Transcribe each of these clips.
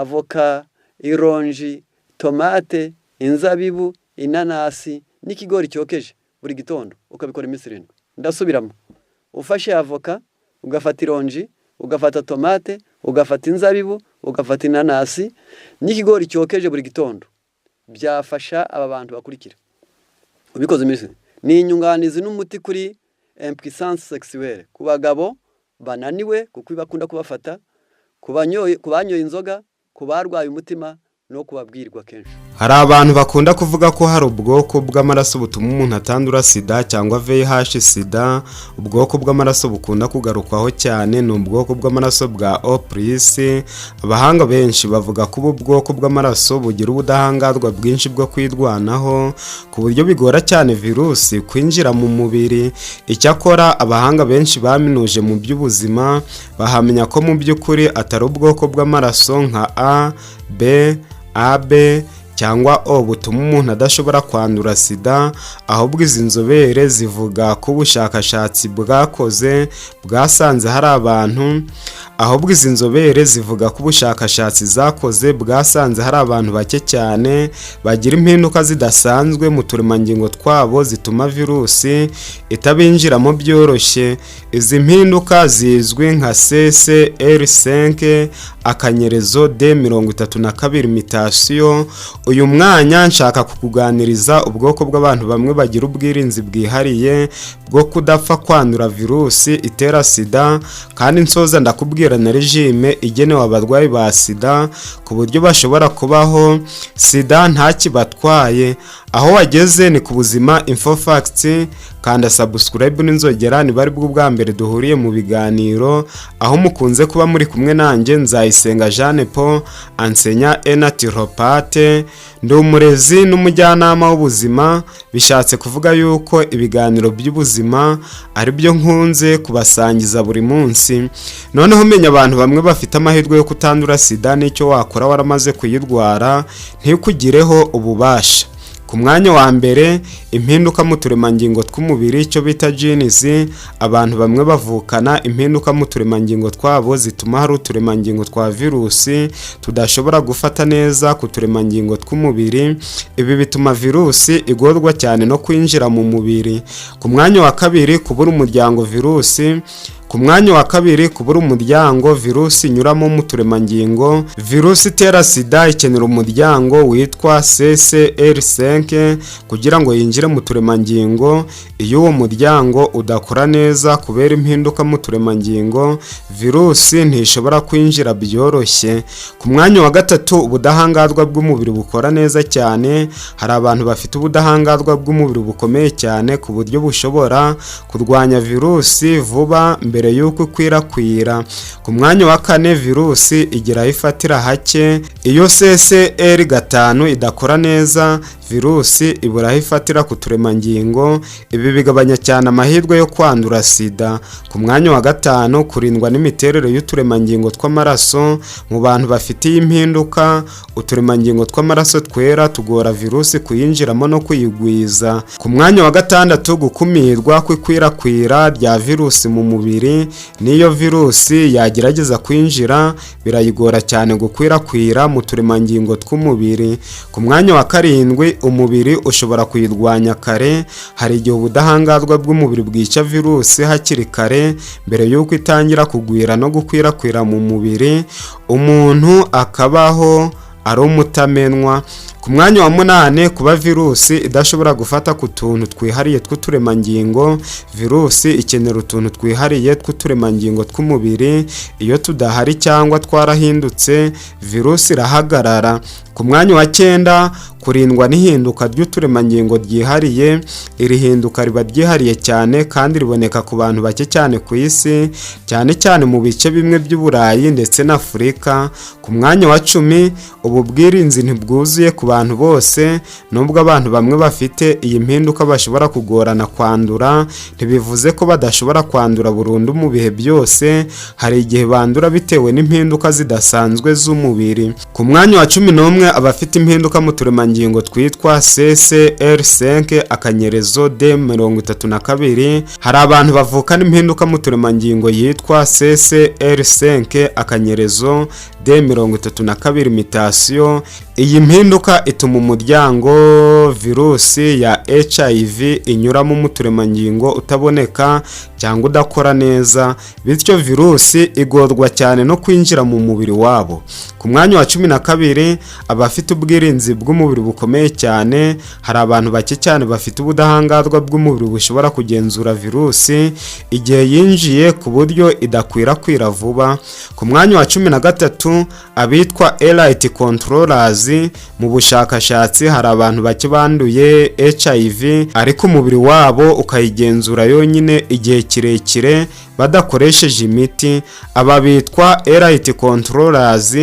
Avoka, ironji, tomate, inzabibu, inanasi n'ikigori cyokeje buri gitondo, ukabikora iminsi 7. Ndasubiramo: ufashe avoka, ugafata ironji, ugafata tomate, ugafata inzabibu, ugafata inanasi n'ikigori cyokeje buri gitondo, byafasha aba bantu bakurikira. Ubikoze iminsi, ni inyunganizi n'umuti kuri impuissance sexuelle, ku bagabo bananiwe kuko bakunda kubafata, ku banyoye inzoga, ku barwaye umutima no kubabwirwa kenshi. Hari abantu bakunda kuvuga ko hari ubwoko bw'amaraso butuma umuntu atandura sida cyangwa VIH sida. Ubwoko bw'amaraso bukunda kugarukwaho cyane ni ubwoko bw'amaraso bwa O plus. Abahanga benshi bavuga ko ubu bwoko bw'amaraso bugira ubudahangarwa bwinshi bwo kwirwanaho, ku buryo bigora cyane virusi kwinjira mu mubiri. Icyakora abahanga benshi baminuje mu by'ubuzima bahamya ko mu by'ukuri atari ubwoko bw'amaraso nka A, B, AB cyangwa O butuma umuntu adashobora kwandura sida, ahubwo izi nzobere zivuga ko ubushakashatsi bwakoze bwasanze hari abantu ahubwo izi nzobere zivuga ko ubushakashatsi zakoze bwasanze hari abantu bake cyane bagira impinduka zidasanzwe mu turemangingo twabo zituma virusi itabinjiramo byoroshye. Izi mpinduka zizwi nka CCR5 akanyerezo D32 mutation. Uyu mwanya nshaka kukuganiriza ubwoko bw'abantu bamwe bagira ubwirinzi bwihariye bwo kudapfa kwandura virusi itera sida, kandi nsoza ndakubwira na régime igenewe abarwayi ba sida ku buryo bashobora kubaho sida ntakibatwaye. Aho wageze ni ku Buzima Info Facts. Kanda subscribe n'inzogera niba ari bwo bwa mbere duhuriye mu biganiro, aho mukunze kuba muri kumwe nanjye Nzayisenga Jeanne Paul, enseignant et naturopathe. Ndi umurezi n'umujyanama w'ubuzima, bishatse kuvuga yuko ibiganiro by'ubuzima ari byo nkunze kubasangiza buri munsi. Noneho umenya abantu bamwe bafite amahirwe yo kutandura sida n'icyo wakora waramaze kuyirwara ntikugireho ububasha. Ku mwanya wa mbere, impinduka mu turemangingo tw'umubiri, icyo bita genes. Abantu bamwe bavukana impinduka mu turemangingo twabo zituma hari uturemangingo twa virusi tudashobora gufata neza ku turemangingo tw'umubiri. Ibi bituma virusi igorwa cyane no kwinjira mu mubiri. Ku mwanya wa kabiri, kubura umuryango virusi ku mwanya wa kabiri, kubura umuryango virusi inyuramo mu turemangingo. Virusi itera sida ikenera umuryango witwa CCR5 kugira ngo yinjire mu turemangingo. Iyo uwo muryango udakora neza kubera impinduka mu turemangingo, virusi ntishobora kwinjira byoroshye. Ku mwanya wa gatatu, ubudahangarwa bw'umubiri bukora neza cyane. Hari abantu bafite ubudahangarwa bw'umubiri bukomeye cyane ku buryo bushobora kurwanya virusi vuba mbere y'uko ikwirakwira. Ku mwanya wa kane, virusi igira aho ifatira hake. Iyo CCR5 idakora neza, virusi ibura aho ifatira ku turemangingo. Ibi bigabanya cyane amahirwe yo kwandura sida. Ku mwanya wa gatanu, kurindwa n'imiterere y'uturemangingo tw'amaraso. Mu bantu bafitiye impinduka, uturemangingo tw'amaraso twera tugora virusi kuyinjiramo no kuyigwiza. Ku mwanya wa gatandatu, gukumirwa kw'ikwirakwira rya virusi mu mubiri. N'iyo virusi yagerageza kwinjira, birayigora cyane gukwirakwira mu turemangingo tw'umubiri. Ku mwanya wa karindwi, umubiri ushobora kuyirwanya kare. Hari igihe ubudahangarwa bw'umubiri bwica virusi hakiri kare mbere y'uko itangira kugwira no gukwirakwira mu mubiri, umuntu akabaho ari umutamenwa. Ku mwanya wa munani, kuba virusi idashobora gufata ku tuntu twihariye tw'uturemangingo. Virusi ikenera utuntu twihariye tw'uturemangingo tw'umubiri. Iyo tudahari cyangwa twarahindutse, virusi irahagarara. Ku mwanya wa cyenda, kurindwa n'ihinduka ry'uturemangingo ryihariye. Iri hinduka riba ryihariye cyane kandi riboneka ku bantu bake cyane ku isi, cyane cyane mu bice bimwe by'Uburayi ndetse na Afurika. Ku mwanya wa 10, ubu bwirinzi ntibwuzuye ku bantu bose. bantu bose. Nubwo abantu bamwe bafite iyi mpinduka bashobora kugorana kwandura, ntibivuze ko badashobora kwandura burundu mu bihe byose. Hari igihe bandura bitewe n'impinduka zidasanzwe z'umubiri. Ku mwanya wa 11, abafite impinduka mu turemangingo twitwa CCR5 akanyerezo D32. Hari abantu bavukana impinduka mu turemangingo yitwa CCR5 akanyerezo D32 mutation. Iyi mpinduka ituma umuryango virusi ya HIV inyuramo mu turemangingo utaboneka cyangwa udakora neza, bityo virusi igorwa cyane no kwinjira mu mubiri wabo. Ku mwanya wa 12, abafite ubwirinzi bw'umubiri bukomeye cyane. Hari abantu bake cyane bafite ubudahangarwa bw'umubiri bushobora kugenzura virusi igihe yinjiye, ku buryo idakwirakwira vuba. Ku mwanya wa 13, abitwa elite controllers. Mu bushakashatsi, hari abantu bake banduye HIV ariko umubiri wabo ukayigenzura yonyine igihe kirekire badakoresheje imiti. Aba bitwa elite controllers.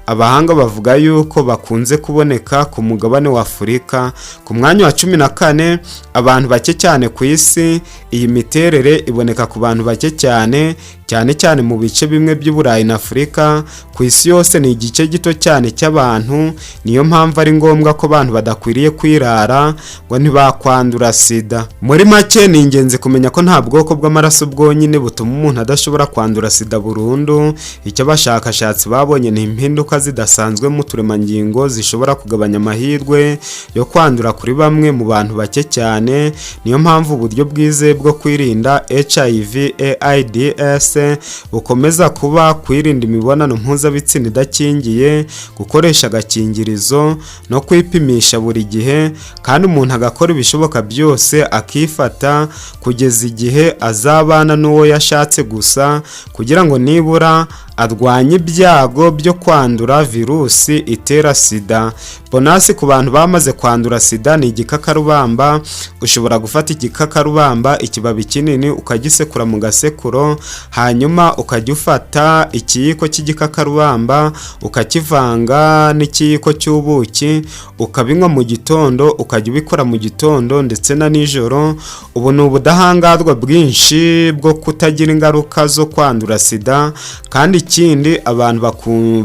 Abahanga bavuga yuko bakunze kuboneka ku mugabane wa Afurika. Ku mwanya wa 14, abantu bake cyane ku isi. Iyi miterere iboneka ku bantu bake cyane, cyane cyane mu bice bimwe by'Uburayi na Afurika. Ku isi yose ni igice gito cyane cy'abantu. Niyo mpamvu ari ngombwa ko abantu badakwiriye kwirara ngo ntibakwandura sida. Muri make, ni ingenzi kumenya ko nta bwoko bw'amaraso bwonyine butuma umuntu adashobora kwandura sida burundu. Icyo abashakashatsi babonye ni impinduka zidasanzwe mu turemangingo zishobora kugabanya amahirwe yo kwandura kuri bamwe mu bantu bake cyane. Niyo mpamvu uburyo bwizewe bwo kwirinda HIV AIDS bukomeza kuba kwirinda imibonano mpuzabitsina idakingiye, gukoresha agakingirizo no kwipimisha buri gihe, kandi umuntu agakora ibishoboka byose akifata kugeza igihe azabana n'uwo yashatse gusa, kugira ngo nibura arwanye ibyago byo kwandura virusi itera sida. Bonus ku bantu bamaze kwandura sida ni igikakarubamba. Ushobora gufata igikakarubamba, ikibabi kinini, ukagisekura mu gasekuro, hanyuma ukajya ufata ikiyiko cy'igikakarubamba ukakivanga n'ikiyiko cy'ubuki, ukabinywa mu gitondo. Ukajya ubikora mu gitondo ndetse na nijoro. Ubu ni ubudahangarwa bwinshi bwo kutagira ingaruka zo kwandura sida. Kandi ikindi, abantu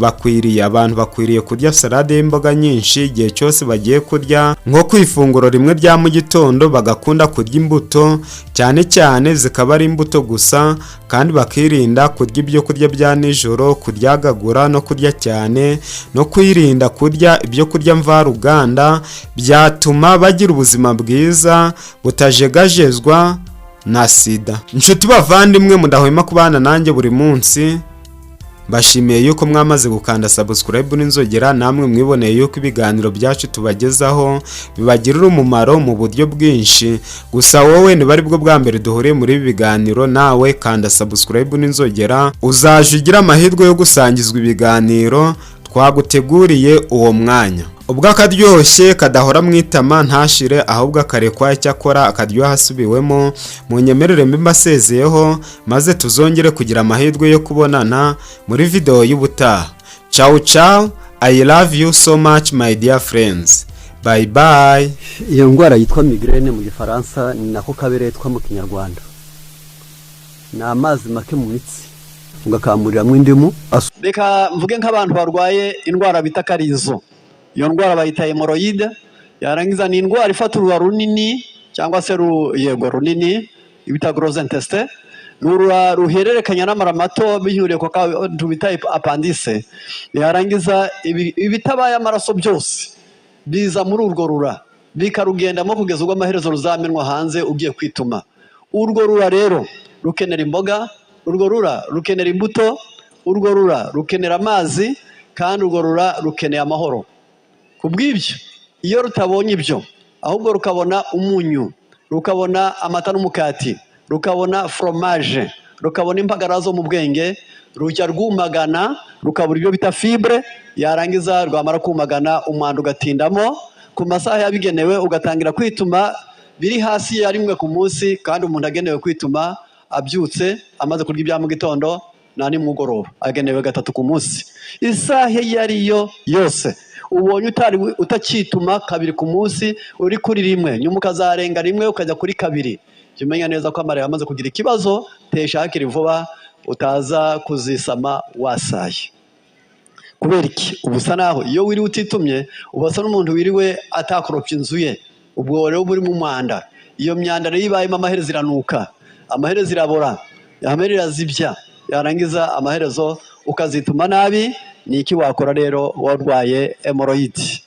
bakwiriye kurya salade y'imboga nyinshi igihe cyose bagiye kurya, nko ku ifunguro rimwe rya mu gitondo bagakunda kurya imbuto cyane cyane, zikaba ari imbuto gusa, kandi bakirinda kurya ibyo kurya bya nijoro, kuryagagura no kurya cyane, no kwirinda kurya ibyo kurya mvaruganda. Byatuma bagira ubuzima bwiza butajegajezwa na sida. Inshuti bavandimwe mudahwema kubana nanjye buri munsi, mbashimiye yuko mwamaze gukanda subscribe n'inzogera. Namwe mwiboneye yuko ibiganiro byacu tubagezaho bibagirira umumaro mu buryo bwinshi. Gusa wowe niba ari bwo bwa mbere duhuriye muri ibi biganiro, nawe kanda subscribe n'inzogera, uzaje ugira amahirwe yo gusangizwa ibiganiro twaguteguriye uwo mwanya. Ubwo akaryoshye kadahora mu itama ntashire, ahubwo akarekwa, icyakora akaryoha asubiwemo. Mu nyemerere mbi mbasezeyeho, maze tuzongere kugira amahirwe yo kubonana muri video y'ubutaha. Ciao ciao, I love you so much, my dear friends, bye bye. Iyo ndwara yitwa migraine mu Gifaransa, ni nako kaberetwa mu Kinyarwanda. Ni amazi make mu mitsi, ugakamuriramo indimu. Reka mvuge nk'abantu barwaye indwara bita karizo. Iyo ndwara bayita hémorroïde. Yarangiza ni indwara ifata uruba runini cyangwa se yego runini bita gros intestin. Ni urura ruhererekanya n'amara mato bihuriye ku kantu bita appendice. Yarangiza ibitabaye amaraso byose biza muri urwo rura, bikarugendamo kugeza ubwo amaherezo ruzamenwa hanze ugiye kwituma. Urwo rura rero rukenera imboga, urwo rura rukenera imbuto, urwo rura rukenera amazi, kandi urwo rura rukeneye amahoro. Ku bw'ibyo, iyo rutabonye ibyo, ahubwo rukabona umunyu, rukabona amata n'umukati, rukabona fromage, rukabona impagarara zo mu bwenge, rujya rwumagana, rukabura ibyo bita fibre. Yarangiza rwamara kumagana, umwanda ugatindamo ku masaha yabigenewe, ugatangira kwituma biri hasi ya rimwe ku munsi, kandi umuntu agenewe kwituma abyutse, amaze kurya ibya mu gitondo na nimugoroba. Agenewe gatatu ku munsi, isaha iyo ari yo yose. Ubonye utari utakituma kabiri ku munsi, uri kuri rimwe, nyuma ukazarenga rimwe ukajya kuri kabiri, jya umenya neza ko amara yamaze kugira ikibazo. Tesha hakiri vuba utaza kuzisama wasaye. Kubera iki? Uba usa naho iyo wiriwe utitumye, uba usa n'umuntu wiriwe atakoropye inzu ye. Ubwo rero uba uri mu mwanda. Iyo myanda rero ibayemo, amaherezo iranuka, amaherezo irabora, amaherezo irazibya, yarangiza amaherezo ukazituma nabi. Ni iki wakora rero warwaye hémorroïdes?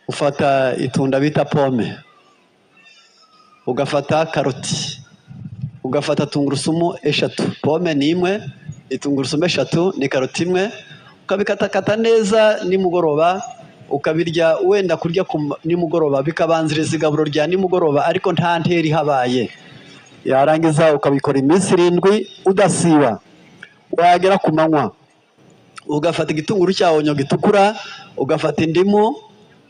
Ufata itunda bita pome, ugafata karoti, ugafata tungurusumu 3. Pome ni imwe, itungurusumu 3 ni karoti imwe. Ukabikatakata neza, nimugoroba ukabirya. Wenda kurya nimugoroba bikabanziriza igaburo rya nimugoroba, ariko nta ntera ihabaye. Yarangiza ukabikora iminsi 7 udasiba. Wagera ku manywa ugafata igitunguru cya oignon gitukura, ugafata indimu,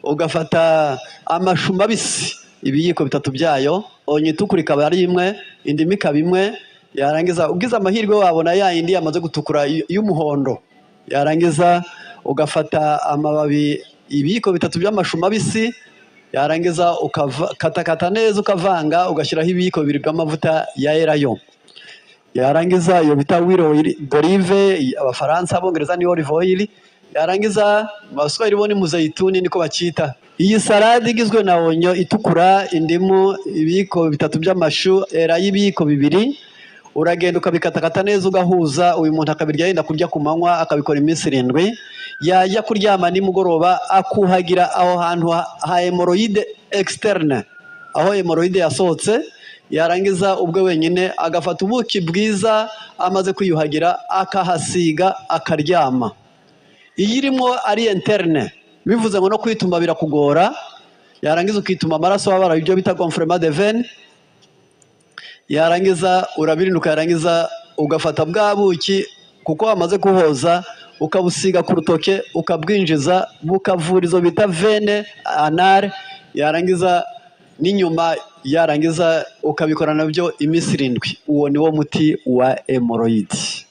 ugafata amashu mabisi ibiyiko 3 byayo. Oignon itukura ikaba ari imwe, indimu ikaba imwe. Yarangiza ugize amahirwe wabona ya yindi yamaze gutukura y'umuhondo. Yarangiza ugafata amababi, ibiyiko 3 by'amashu mabisi. Yarangiza ukakatakata neza, ukavanga, ugashyiraho ibiyiko 2 by'amavuta ya elayo. Yarangiza iyo bita huile d'olive, Abafaransa, Abongereza ni olive oil. Yarangiza mu Baswahili bo ni muzayituni, niko bacyita. Iyi salade igizwe na oignon itukura, indimu, ibiyiko 3 by'amashu, elayo ibiyiko 2, uragenda ukabikatakata neza, ugahuza. Uyu muntu akabirya yenda kurya ku manywa, akabikora iminsi 7. Yajya kuryama nimugoroba akuhagira aho hantu ha hémorroïde externe, aho hémorroïde yasohotse. Yarangiza ubwe wenyine agafata ubuki bwiza, amaze kwiyuhagira akahasiga, akaryama. Iyo irimo ari interne, bivuze ngo no kwituma birakugora. Yarangiza ukituma amaraso wabara, ibyo bita gonflement de veine. Yarangiza urabirinduka, yarangiza ugafata bwa buki, kuko wamaze kuhoza, ukabusiga ku rutoke, ukabwinjiza, bukavura izo bita veine anale, yarangiza n'inyuma. Yarangiza ukabikora nabyo iminsi 7. Uwo ni wo muti wa hémorroïde.